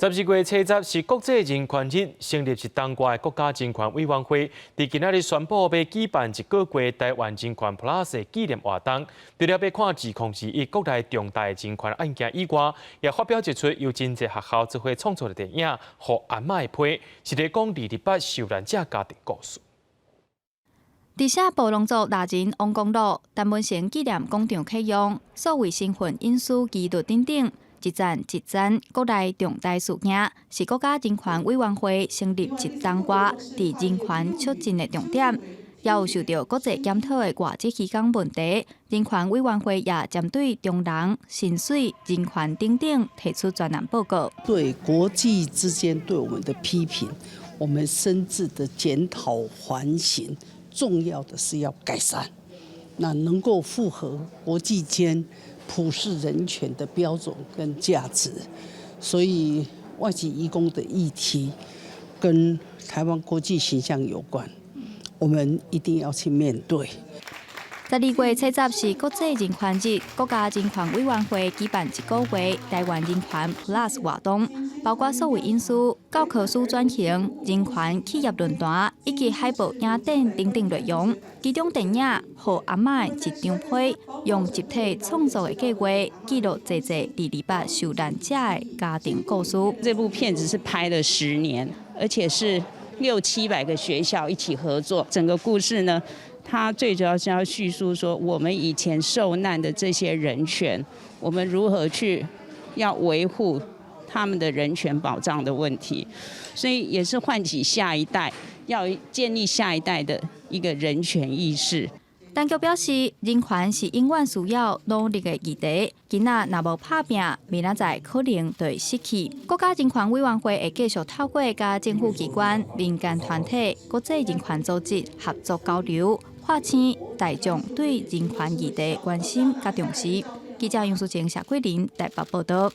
12月70是國際人權日，成立一冬外的國家人權委員會，佇今仔日宣布欲舉辦一個月台灣人權 Plus 的紀念活動。除了欲看2021國內重大人權案件以外，也發表一齣由真濟學校做伙創作的電影《予阿嬤的批》，是咧講228受難者家庭故事。佇寫布農族獵人王公樂、陳文成紀念廣場啟用，數位身份隱私記錄等等。一棧一棧國內重大事件，是國家人權委員會成立一冬外佇人權促進的重點，也有受著國際檢討的外籍移工問題。人權委員會也針對中農、薪水、人權等等提出專案報告。對國際之間對我們的批評，我們深自的檢討反省，重要的是要改善，那能夠符合國際間普世人權的標準跟價值，所以外籍移工的議題跟台灣國際形象有關，我們一定要去面對。12月70是國際人權日，國家人權委員會舉辦一個月台灣人權 Plus 活動，包括數位隱私、教科書轉型、人權企業論壇以及海報影展等等內容。其中電影《予阿嬤的一張批》用集體創作的計劃記錄濟濟228受難者的家庭故事。這部片子是拍了10年，而且是六七百個學校一起合作，整個故事呢，它最主要是要敘述說，我們以前受難的這些人權，我們如何去要維護他們的人權保障的問題，所以也是喚起下一代，要建立下一代的一個人權意識。當局表示，人權是永遠需要努力的議題。囡仔若無拍拚，明仔載可能就會失去。國家人權委員會會繼續透過佮政府機關、民間團體、國際人權組織合作交流，喚醒大眾對人權議題關心佮重視。記者楊淑晴、謝桂林台北報道。